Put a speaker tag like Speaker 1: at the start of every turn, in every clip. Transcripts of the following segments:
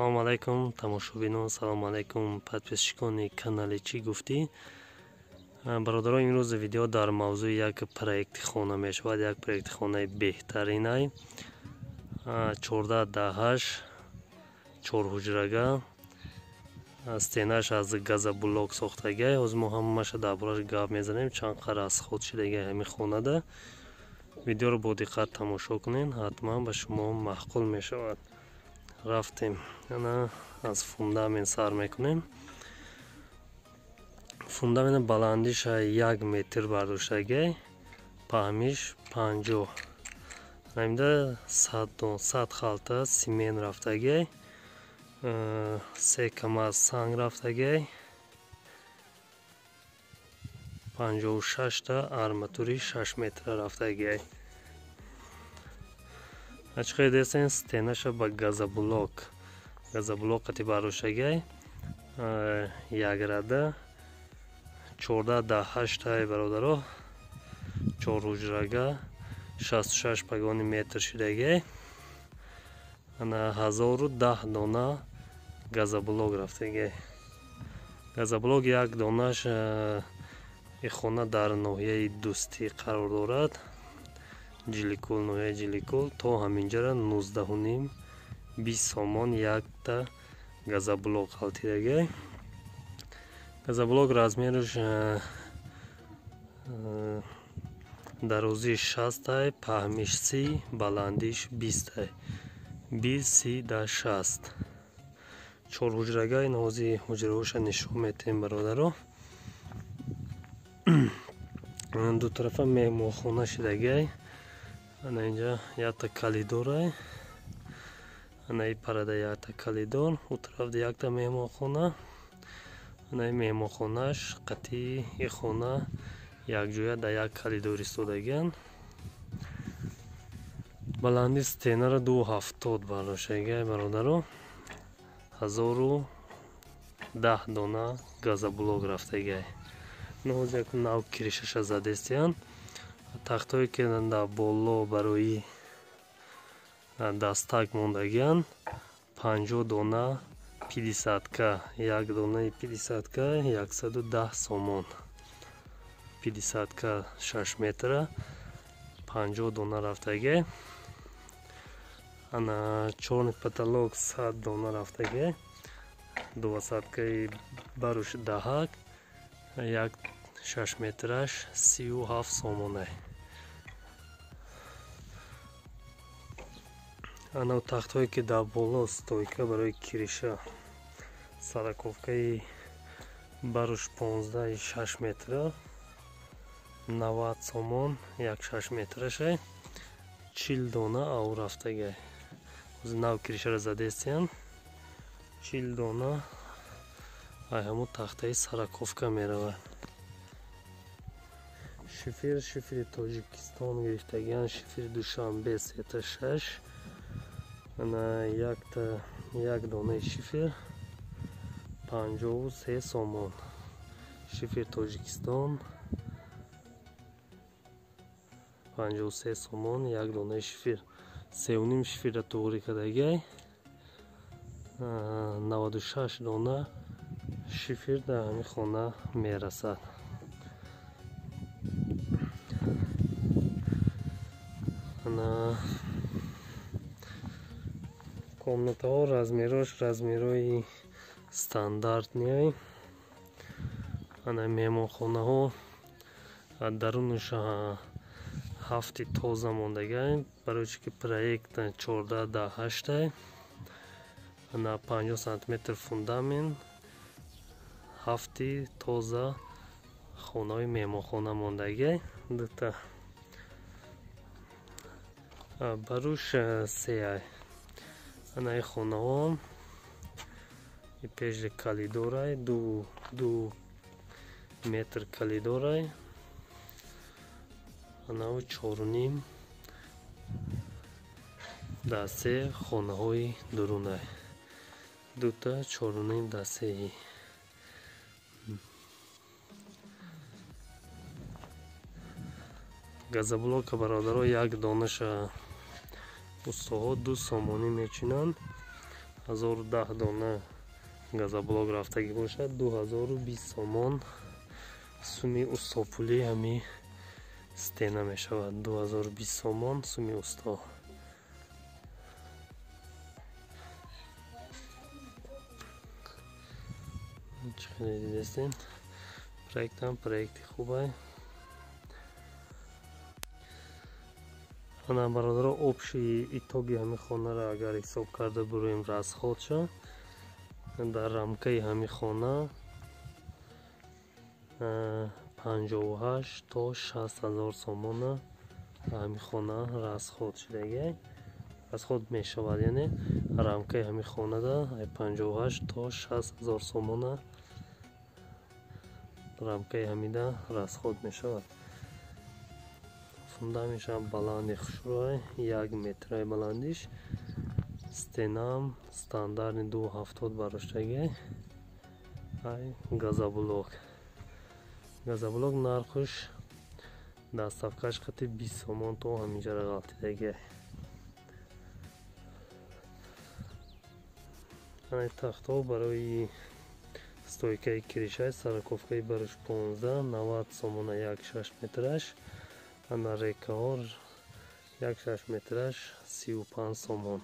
Speaker 1: Салом алайкум тамошобинон, салом алайкум подписчикони канали Чӣ гуфтӣ. Бародарон, имрӯз видео дар мавзӯи як проекти хона мешавад, як проекти хонаи беҳтаринай. 14/8, 4 ҳуҷрага, стенаш аз газоблок сохтагиай. Ҳозир мо ҳамаша дар бораш гап мезанем, чанд қадр расход шудагиай ҳамин хонада. Видеоро бо диққат тамошо кунед, ҳатман ба шумо маъқул мешавад. Рафтем, ана аз фундамент сар мекунем. Фундамент баландиш 1 метр бардоштагиай, паҳмиш 50. Ҳаминда 100 халта симент рафтагиай, 3 камаз санг рафтагиай, 56 та арматури 6 метра рафтагиай. Ачқай десен стенаша ба газоблок, газоблок қати бардоштагиай, як рада 14/8 тай бародаро, 4 ҳуҷрага, 66 пагони метр шудагиай. Ана 1010 дона газоблок рафтагиай. Газоблок як донаш. Ин хона дар ноҳияи Дӯстӣ қарор дорад, Ҷиликул, ноҳияи Ҷиликул. То ҳаминҷара 19.5-20 сомон якта газоблок ғалтидагиай. Газоблок размераш дарозиш 60 ай, паҳмиш 30, баландиш 20 ай. 20, 30 да 60. 4 ҳуҷрага. Ин ҳозир ҳуҷраҳоша нишон метиҳем бародаро. Ду тарафа меҳмонхона шудагиай. Ана инҷа якта калидорай, ана и парада якта калидор, у тарафда якта меҳмонхона. Ана и меҳмонхонаш қатъи и хона якҷоя дар як калидор истодагианд. Баланди стенара 2.70 бардоштагиай бародаро. 1010 дона газоблок рафтагиай. Ҳозир як нав киришаша задестиянд. Тахтҳое ки дар боло барои дастак мондагианд, 50 дона 50-ка, як донаи 50-ка 110 сомон. 50-ка 6 метра, 50 дона рафтагиай. Ана чорный потолок 100 дона рафтагиай. 200-каи баруш даҳак, як 6 метраш 37 сомонай. Ана тахтҳое ки дар боло стойка барои кириша, сараковкаи баруш 15 6 метра 90 сомон, як 6 метрашай, 40 дона ав рафтагиай. Ҳозир нав киришаро задестиянд, 40 дона ай ҳамун тахтаи сараковка меравад. Шифер, шифери Тоҷикистон гирифтагианд, шифери Душанбе 3-6. Ана як донаи шифер 53 сомон. Шифери Тоҷикистон 53 сомон як донаи шифер. 3.5 шиферра туғрӣ кардагиай. 96 дона шифер дар ҳамин хона мерасад. Ана комнатаҳо размерош размерои стандартниай. Ана меҳмонхонаҳо дарунаш ҳафти тоза мондагиай, барои чи ки проект 14/8. Ана 50 сантиметр фундамент, ҳафти тоза хонаҳои меҳмонхона мондагиай. Дута баруш сеай. Ана ин хонаҳо и пеши калидорай, 2 метр калидорай. Анау 4.5 дар се хонаҳои дурунай. Дута 4.5 дар сеи. Газоблока бародаро як донаша устоҳо 2 сомонӣ мечинанд. 1010 дона газоблок рафтагӣ бошад, 2020 сомон суми устопулӣ ҳами стена мешавад. 2020 сомон суми усто. Чӣ хеле дидестем, проектам проекти хубай. Ана бародаро, общий итоги ҳами хонаро агар ҳисоб карда буроем, расходша дар рамкаи ҳами хона 58 то 60 ҳазор сомона ҳами хона расход шудагай, расход мешавад. Яъне рамкаи ҳами хонада 58 то 60 ҳазор сомона рамкаи ҳамида расход мешавад. Фундаментшам баланди хушрӯй, 1 метрай баландиш, стенам стандартни 2,70 бароштагай. Ай газоблок, газоблок нархуш доставкаш қати 20 сомон то ҳаминҷара ғалтидагай. Ай тахтҳо барои стойкаи кришай сороковкаи барош 15 90 сомона 1,6 метраш. Ана рекаҳо 1,6 метраш 35 сомон.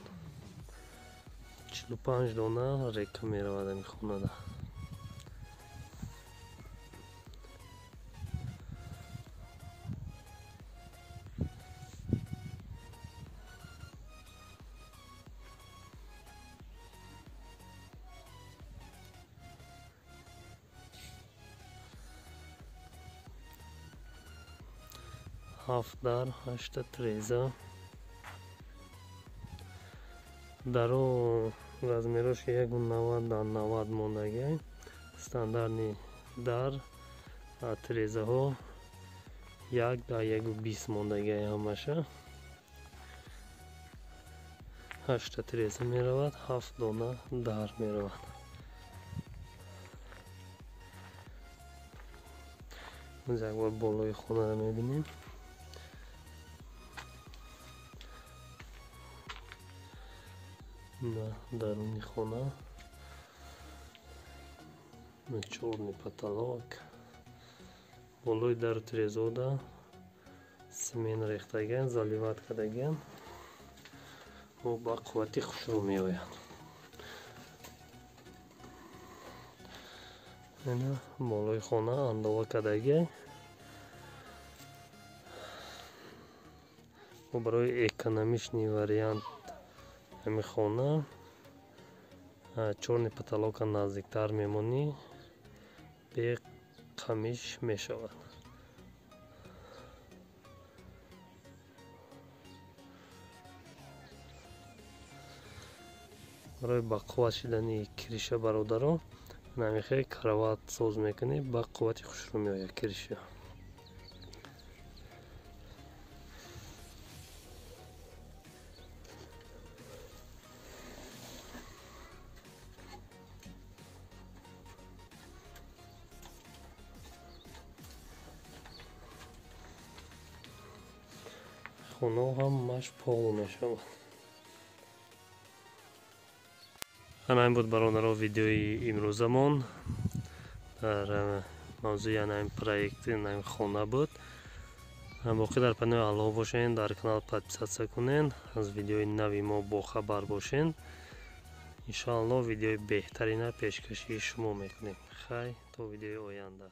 Speaker 1: 45 дона река меравад ҳами хонада. Ҳафт дар 8 треза. Даро размерош 1,90 дар 90 мондагай. Стандартни дар трезаҳо 1 дар 1,20 мондагай ҳамаша. 8 треза меравад, 7 дона дар меравад. Як бор болои хонаро мебинем. На даруни хона на чёрный потолок, болои дару трезода семен рехтаган, заливат кардаган, бо қуввати хушрӯ меояд. Ина болои хона андова кардагай. Барои экономичный вариант ҳами хона чёрный потолока наздиктар мемонӣ, беқамиш мешавад. Барои ба қувват шидани кириша бародаро намехоҳӣ кроват соз мекунӣ, ба қуввати хушрӯ меояд кириша. Хонаҳо ҳамаш пол мешавад. Ана ин буд бародаро видеои имрӯзамон дар мавзӯи ана ин проект, ана ин хона буд. Боқӣ дар паноҳи Аллоҳ бошен, дар канал подписаться кунен, аз видеои нави мо бохабар бошен. Иншоаллоҳ видеои беҳтарина пешкаши шумо мекунем. Хай то видеои оянда.